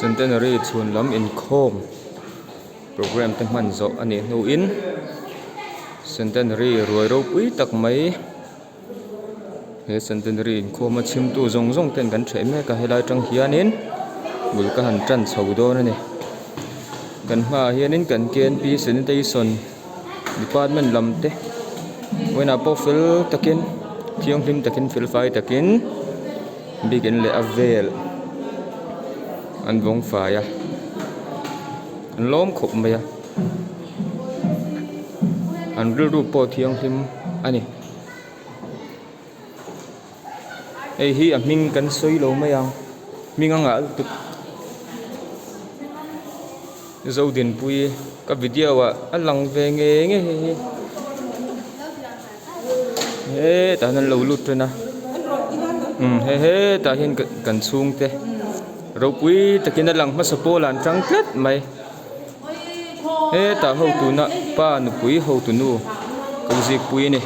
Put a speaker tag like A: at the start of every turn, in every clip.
A: Centenary chhun lam inkhawm programme te hman zawh a nih hnuin Centenary ruai ropui tak mai he Centenary inkhawm a chhimtu zawng zawng ten kan ṭheh mek a helai aṭang hianin bul ka han ṭan chho dawn a ni kan hmaah hianin kan K N P sanitation department lam te vawiinah pawh fel takin thianghlim takin fel fai takin biakin leh a vel an vawng fai a an lawm khawp mai a an rilru pawh thianghlim a ni. Hei hi a hming kan sawi lo mai ang hming a ngah lutuk Zodinpuii ka video ah a lang ve nge nge hei hi hetah hian an lo lut ṭan a umm hei hetah hian kan chhungte ropui takin a lang hmasa pawl ah an ṭang tlat mai. Hetah hotuna pa nupui hotunu ko zikpui a ni.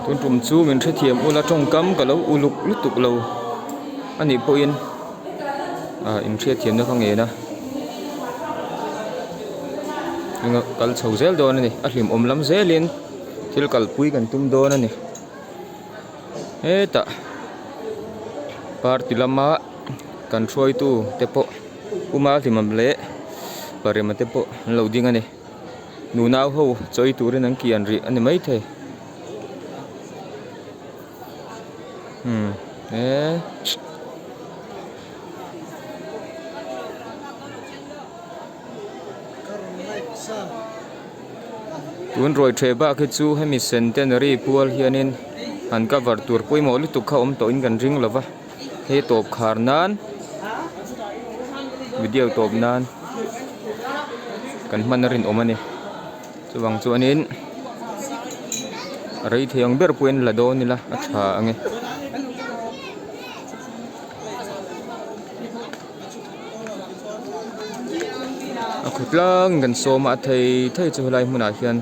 A: Tun tum chu min hrethiam ula tawngkam ka lo uluk lutuk lo a nih pawhin ah inhriatthiamna ka ngen a eng kal chho zel dawn a ni a hlimawm lam zelin thil kalpui kan tum dawn a ni hetah party lama. Kan hruaitu te pawh Uma hlimawm leh Parema te pawh an lo ding a ni. Nunau ho chawi turin an kian rih a ni maithei. Umm he. Tun ruai ṭheh bak hi chu hemi centenary pual hianin an cover tur pawimawh lutuk kha awm tawhin kan ring lo va. Hei tawp khar nan video tawp nan kan hman a rinawm a ni chuvang chuanin a rei thei ang ber pawhin la dawn ila a tha ang e. A khaw tlang kan sawm a a thei thei chu helai hmunah hian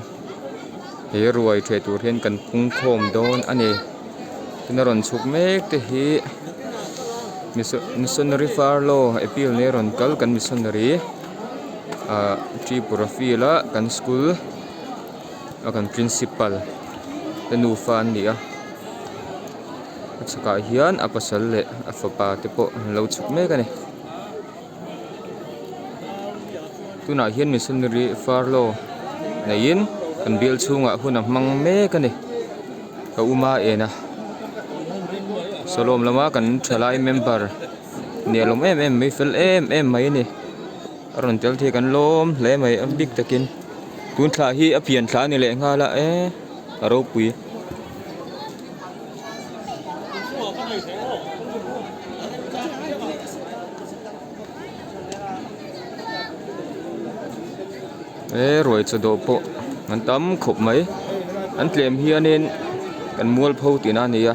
A: he ruai ṭheh tur hian kan pung khawm dawn a ni. Tuna rawn chhuk mek te hi missionary farlo appeal nei rawn kal kan missionary ah Tripura field a kan school a kan principal te nufa an ni a a chhakah hian a pasal leh a fapa te pawh an lo chhuk mek a ni. Tunah hian missionary farlo neiin kan bial chhungah hun a hmang mek a ni ka uma en a sawlawm lama kan thalai member nelawm em em mai fel em em mai a ni a rawn tel thei kan lawm hle mai a bik takin tun thla hi a pian thla a ni leh nghal a e a ropui. He ruai chaw dawh pawh an tam khawp mai an tlem hianin kan mualpho tihna a ni a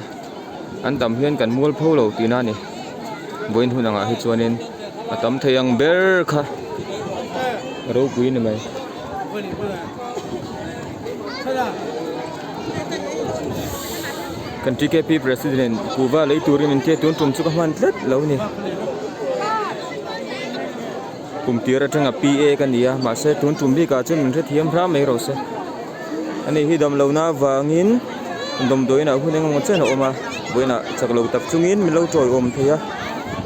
A: an tam hian kan mualpho lo tihna a ni vawiin hun angah hi chuanin a tam thei ang ber kha ropui a ni mai. Kan TKP President kuhva lei turin min tia tun tum chu ka hman tlat lo ni. Kum tir atanga PA ka ni a mahse tun tum bikah chuan min hrethiam hram mai rawh se. Ani hi dam lohna avangin dawmdawiinah hun engemaw chen a awm a vawiinah chak lo tak chungin min lo tawiawm thei a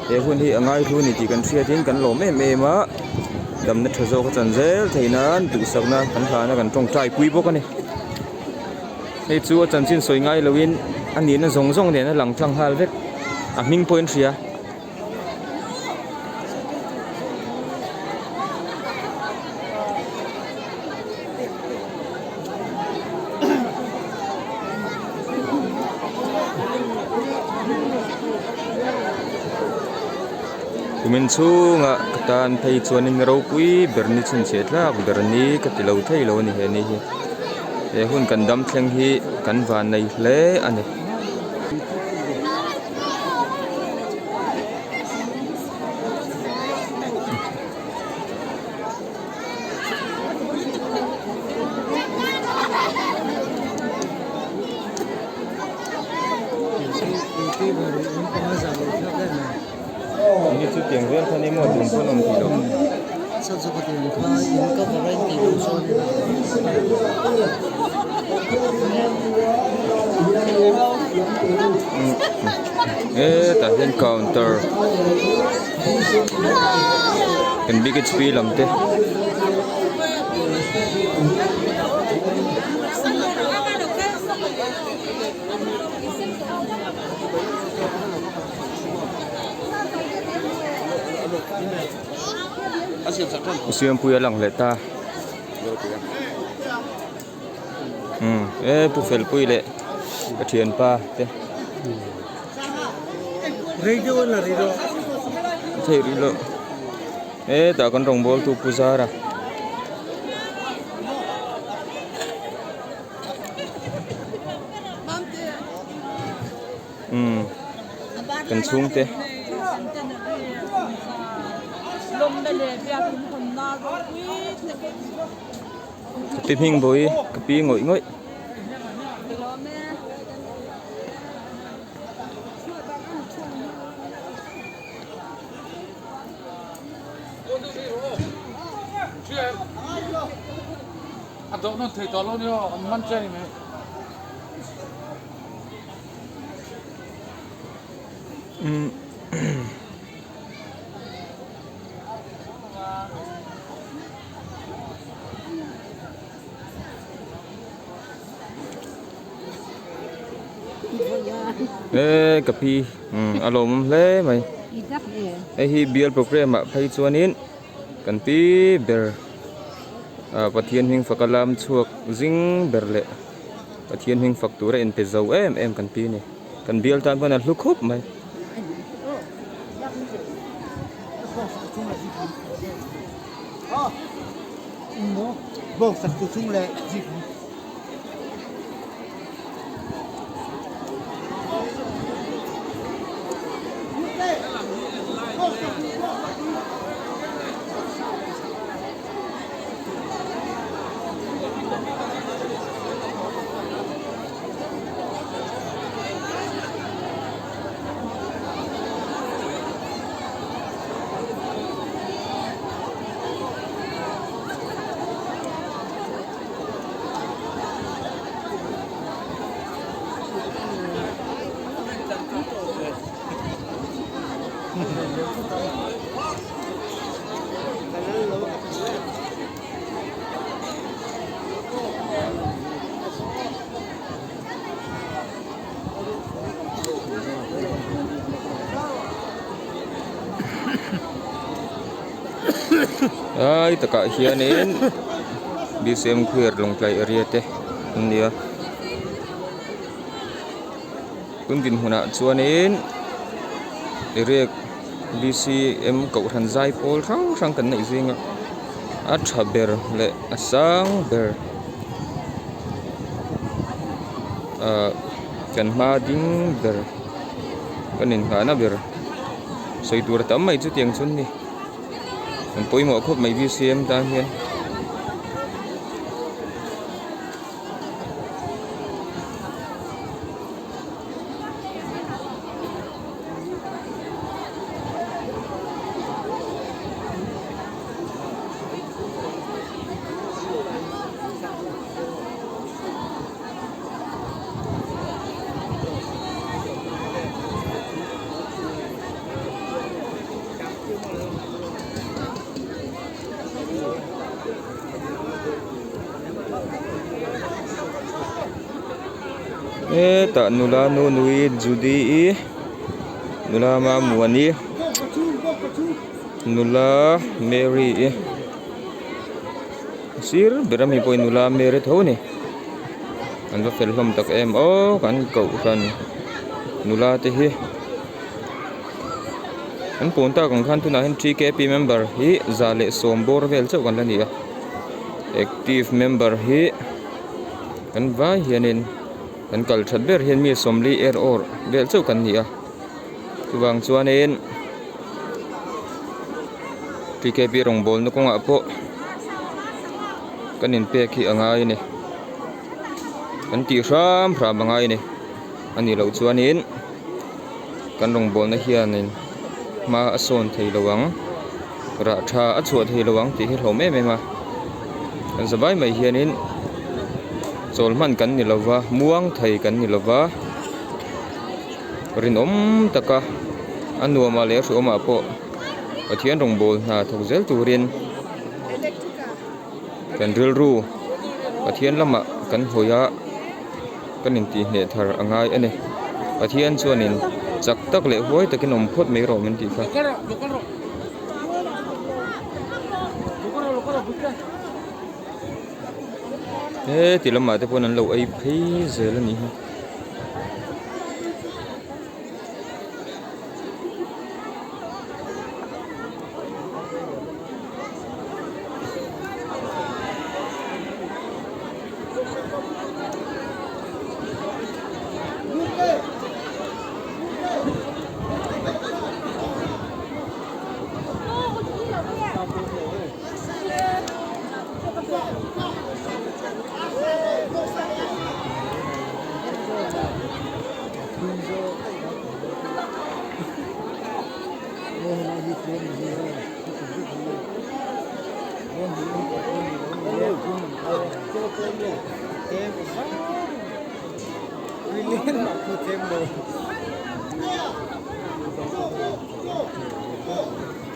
A: he hun hi a ngaihlu a ni tih kan hriatin kan lawm em em a. Damna tha zawk a chan zel theih nan duhsakna kan hlan a kan tawngtai pui bawk a ni. Hei chu a chanchin sawi ngai loin a nihna zawng zawng nen a lang tlang nghal vek a hming pawhin hria. Kumin chhungah ka tan phei chuanin ropui ber ni chhunchhiah tlak ber ni ka ti lo thei lo a ni he ni hi he hun kan dam thleng hi kan van nei hle a ni. Khi chu tiang vel kha ni maw tum pawn awm thei lo. Hetah hian counter kan big hp lam te. Siampuia lang leh ta umm e pu felpui leh ka thianpa te theih rih loh hetah kan rawngbawl tu pu zara. Umm kan chhungte. Ka pi hming bawi ka pi ngawih ngawih. Eee ka pi a lawmawm hle mai hei hi bial programme ah phei chuanin kan pi ber ah Pathian hming faka lam chhuak zing ber leh Pathian hming fak tura inpe zo em em kan pi a ni kan bial tan pawn a hlu khawp mai. Lai takah hianin bcm choir lawngtlai area te an ni a tun dinhmunah chuanin area bcm kohhran zai pawl hrang hrang kan neih zinga a tha ber leh a sang ber ahh kan hma ding ber kan inngahna ber sawi tur a tam mai chutiang chu an ni an pawimawh khawp mai bcm tan hian. Hetah nula nu nui Judy i nula Mamuani nula Mary i sir ber ami pawh hi nula Mary tho a ni an va fel hlawm tak em aw kan kohhran nula te hi an pawn tak ang khan tunah hian tkp member hi 110 bawr vel chauh kan la ni a active member hi kan vai hianin kan kal that ber hian mi 40 er awr vel chauh kan ni a chuvang chuanin tkp rawngbawlna kawngah pawh kan inpek hi a ngai a ni kan tih hram hram a ngai a ni a nih loh chuanin kan rawngbawlna hianin. hma a sawn thei lo ang rah tha a chhuah thei lo ang tih hi hlawm em em a kan za vai mai hianin chawl hman kan ni lo va muang thei kan ni lo va rinawm taka a nuamah leh a hruamah pawh Pathian rawngbâwl hna thawk zel turin kan rilru Pathian lamah kan hawi a. Kan intih hneh thar a ngai a ni. Pathian chuanin chak tak leh huai takin awm phawt mai rawh min tih kha. Heti lamah te pawn an lo ei phei zel a nih hi.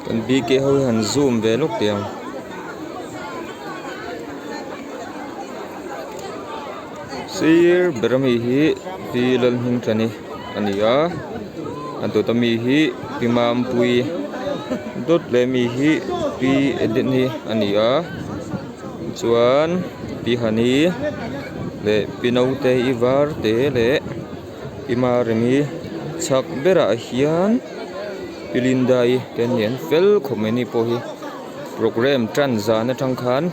A: Kan bike ho hi han zoom ve lawk teh ang. Sir ber ami hi Pi Lalhmingthani a ni a a dawt ami hi Pi Mampuii dawt leh ami hi Pi Edeni a ni a chuan Pi Hani leh Pi Naute i var te leh Pi Maremi chhak berah hian Pi Linda-i te an ni an fel khawp mai ni pawh hi programme tan zan atang khan.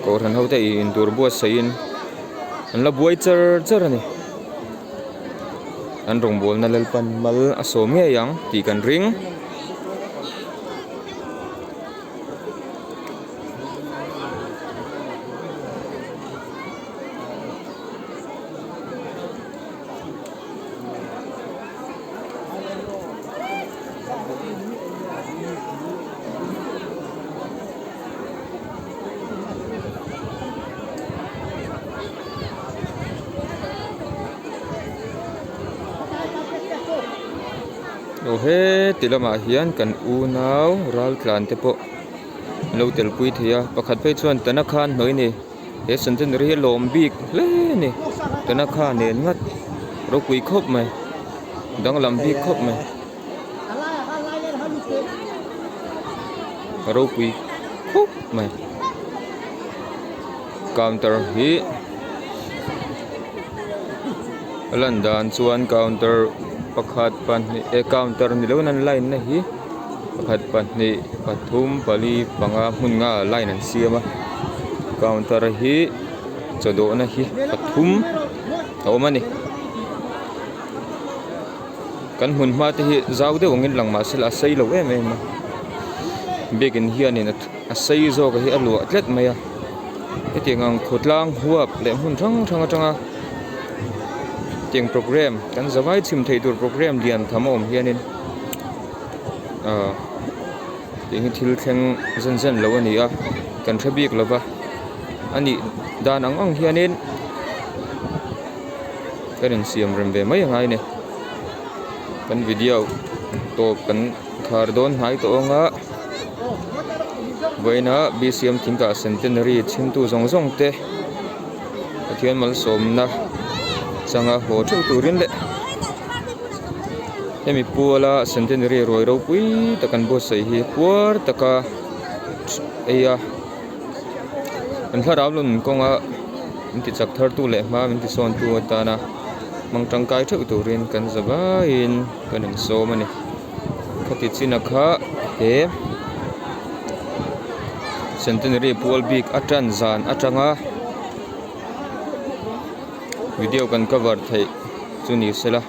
A: Kohhran ho te ih intur buatsaihin an la buai char char a ni. An rawngbawlna Lalpan mal a sawm ngei ang tih kan ring. Aw heti lamah hian kan unau ral tlan te pawh an lo tel pui thei a pakhat phei chuan tanakha an hnawih a ni he centenary hi a lawm bik hle a ni tanakha nen ngat ropui khawp mai danglam bik khawp mai. Ropui khawp mai counter hi a lan dan chuan counter pakhat pahnih eh counter ni loin an line na hi pakhat pahnih pathum pali panga hmun nga line an siam a counter hi chaw dawhna hi pathum a awm a ni. Kan hmun hma te hi zau deuh angin lang mahse a sei lo em em a biakin hianin a sei zawk hi a luah tlat mai a hetiang ang khawtlang huap leh hmun hrang hrang atanga tiang programme kan zavai chhim theih tur programme lian tham a awm hianin ahh tiang hi thil thleng zen zen lo a ni a kan hre bik lova a nih dan ang ang hianin. Kan insiam rem ve mai angai a ni kan video tawp kan khar dawn hnai tawh ang a vawiina bcm thingkah centenary chhimtu zawng zawng te Pathian malsawmna changa haw theuh turin leh hemi puala centenary ruai ropui tak an buatsaih hi puar taka ei a. An thlarau lun kawnga min ti chak thar tu leh hma min ti sawn tu atana hmang tangkai theuh turin kan za vaiin kan insawm a ni. Khati chin a kha he centenary pual bik a tan zan atanga video kan cover theih chu ni sela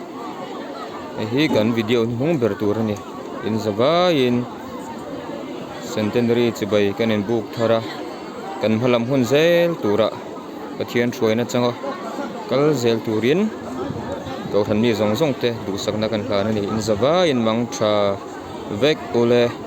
A: hei hi kan video hnuhnung ber tur a ni in za vaiin. Centenary chibai kan in buk thar a kan hma lam hun zel turah Pathian hruaina changa kal zel turin Kohhran mi zawng zawng te duhsakna kan hlan a ni in zavaiin mang tha. vek ule.